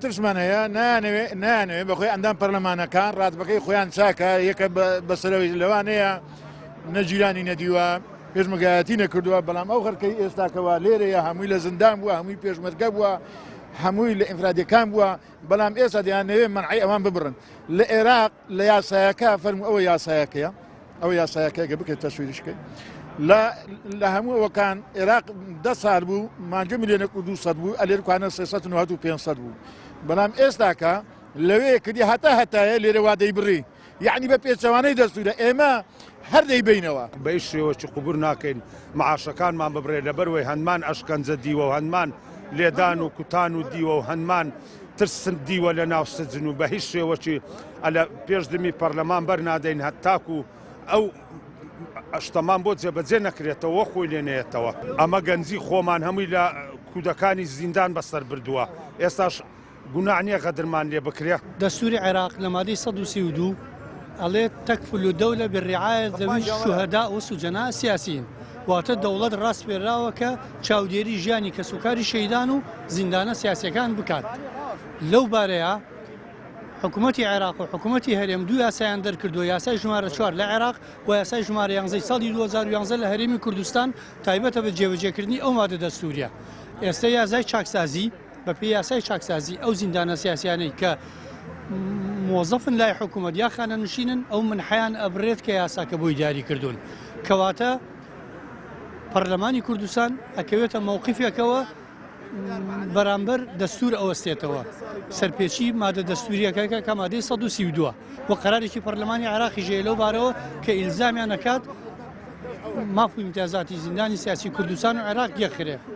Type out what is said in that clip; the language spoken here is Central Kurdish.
ترسمان هەیە نایانەوێ نایانەوێ بەخۆی ئەندام پەرلەمانەکان ڕاتبەکەی خۆیان چاکە یەکە بەسەرەوەی لەوانەیە نەجیرانی نەدیوە پێشمەگایەتی نەکردووە بەڵام ئەو خەرکەی ئێستاکەوە لێرەیە هەمووی لە زیندان بووە هەمووی پێشمەرگە بووە هەمووی لە ئینفرادیەکان بووە بەڵام ئێستا دەیانەوێ مەنعی ئەوان ببڕن لە عێراق لە یاسایەکە فەرموو ئەوە یاسایەکەیە ئەوە یاسایەکەیە کە بکرێت تەسویریش بکەیت لە لە هەموو ئەوەکان عێراق دە سال بوو مانگە ملیۆنێک و 200 بوو ئەلێرکانە 395 بوو بەڵام ئێستاکە لەوێ کردی هەتا هەتایە لێرە وا دەیبڕی یعنی بە پێچەوانەی دەستورە ئێمە هەر دەیبینەوە. بە هیچ شێوەکی قبور ناکەین معاشەکانمان ببرێ لەبەروەی هەندمان ئەشکەنجە دیوە و هەندمان لێدان و کوتان و دیوە و هەندمان ترسن دیوە لە ناو سجن و بە هیچ شێوەکی ئەلە پێش دمی پەرلەمان بەرنادەین هەتاکو ئەو شتەمان بۆ جێبەجێ نەکرێتەوە خۆی لێ نەیەتەوە. ئەمە گەنجی خۆمان هەمووی لە کودەکانی زیندان بەسەر بردووە ئێستاش گوناع نیە غەدرمان لێ بکرێ. دەستوری عێراق لە مادەی 132 ئەڵێت، تکفل الدولە بالرعایە ذوی الشهداء والسجناء السیاسیین، واتە دەوڵەت ڕاسپێراوە کە چاودێری ژیانی کەسوکاری شەهیدان و زیندانە سیاسیەکان بکات. لەو بارەیە حکومەتی عێراق و حکومەتی هەرێم دوو یاسایان دەرکردووە، یاسای ژمارە چوار لە عێراق و یاسای ژمارە یانزەی ساڵی 2011 لە هەرێمی کوردستان تایبەتە بە جێبەجێکردنی ئەو مادە دەستوریە. ئێستا یاسای چاکسازی بەپێی یاسای چاکسازی ئەو زیندانە سیاسیانەی کە مۆزەفن لای حکوومەت یا خانەنشینن ئەو منحیان ئەبرێت کە یاساکە بۆی دیاری کردوون کەواتە پەرلەمانی کوردستان ئەکەوێتە مەوقفێکەوە بەرامبەر دەستور ئەوەستێتەوە سەرپێچی مادە دەستوریەکەکە کە مادەی 132 و قەرارێکی پەرلەمانی عێراقی ژەیە لەو بارەوە کە ئیلزامیان نەکات ماف و ئیمتیازاتی زیندانی سیاسی کوردستان و عێراق یەکخرێ.